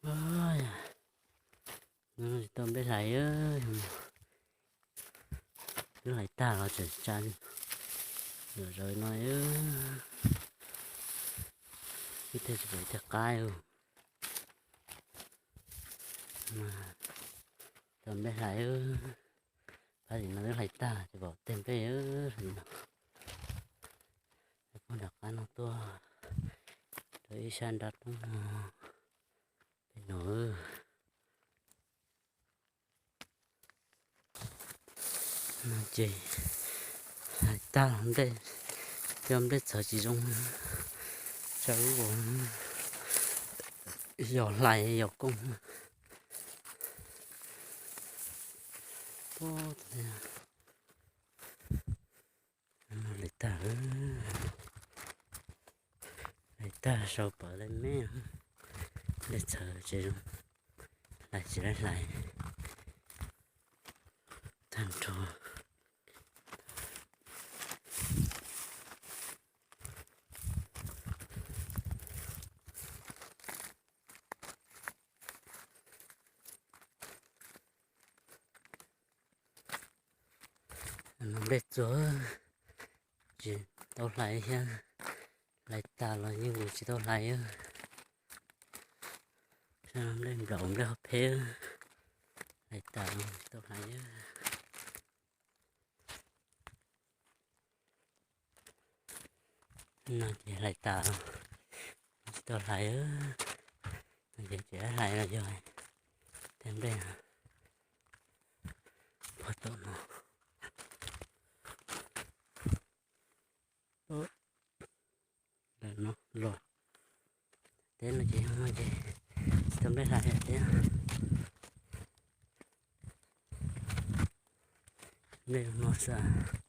Tsis tau nplej hlais, twb hlais tag los tseem tsa zom zaws no. Ib teg tsis pom ib teg qab. Tau nplej hlais, phab tim no twb hlais tag tsis pom teg nplej li no. Pog nram qab no tuaj rau ib sab nrab roob no, pem no. No ces hlais tag nplej, cov nplej txhawv tsis zoo, tsaus lub, yog hlais yog kooj. Hlais tag, hlais tag sau pawv lawm me, nplej txhawv tsis zoo, hlais tsis laib hlais tag nrho. Nplej txhawv tsis tau hlais thiab, hlais tas los yeej tsis tau hlais. Nplej nplaum nplej hauv phem, hlais tas los tsis tau hlais. No ces hlais tas, tsis tau hlais. No ces tsis hlais los yog tej nplej pog tom no. Lawm no los teb no ces, no ces tsis tau nplej hlais teb. Nplej no xwb.